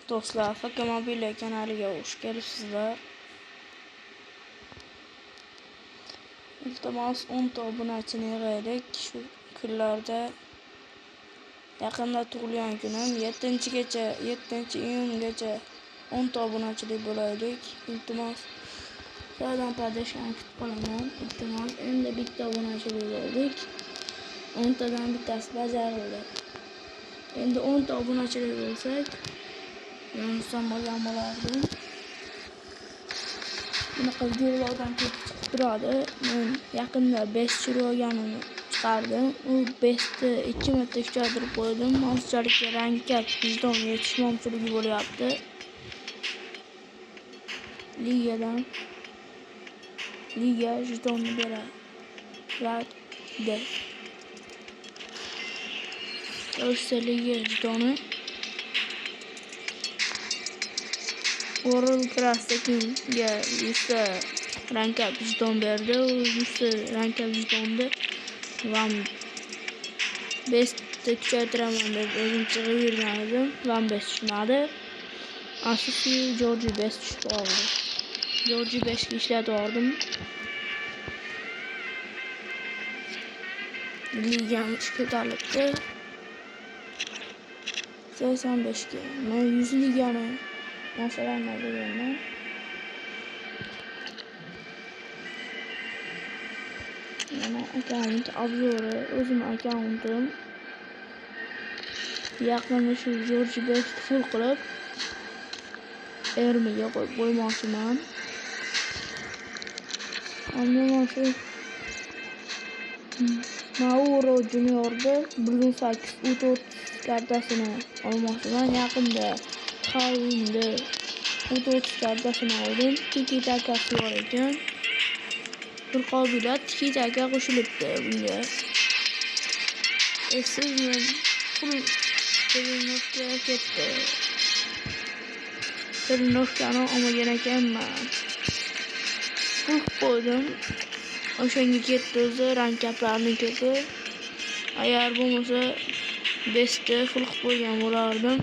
Do'stlar, FK Mobile kanaliga xush kelibsizlar. Iltimos 10 ta obunachini yig'aylik shu kunlarda. Yaqinda tug'ilgan kunim 7-gacha, 7-iyungacha 10 ta obunachilik bo'laylik. Iltimos. Sizlardan podeshani kutib qolaman. Iltimos, endi bitta obunachilik bo'ldik. 10 tadan bittasi bajarildi. Endi 10 ta obunachilik bo'lsak, men xursand bo'lgan bo'lardim. Bunaqa videolardan ko'p chiqib turadi. Men yaqinda 5 olganimni chiqardim. U 5 ni 2 marta kuchaytirib qo'ydim. Hozirchalik rangga vijdon yetishmovchiligi bo'lyapti. Ligadan liga jetonni beradi. O'sha liga jetoni World Class-ga 100 ta rank up jeton berdi. U 100 ta rank up jetonni Van Bestni kuchaytiraman deb o'zim chiqib yurgan edim. Van Best tushmadi. Asosiy Georgi Best tushib qoldi. Georgi Bestga ishlatib yubordim. Ligamiz ko'tarilibdi. 85 ga. Men 100 ligani masalan deganman. Mana akkaunt obzori, o'zim akkauntim. Yaqinda shu Georgi Best full qilib Ermiga qo'yib qo'ymoqchiman. Ammo mana shu Mauro Juniorda 1.8 U4 kartasini olmoqchiman. Yaqinda Xavinda U4 kartasini oldim. Tiki takasi bor ekan. Bir qobiliyat tiki taka qo'shilibdi bunga. Esiz men pul trenirovkaga ketdi. Trenirovkani olmagan ekanman. Pul qo'ydim. O'shanga ketdi o'zi rankaplarning ko'pi. Agar bo'lmasa Bestni full qilib qo'ygan bo'lardim.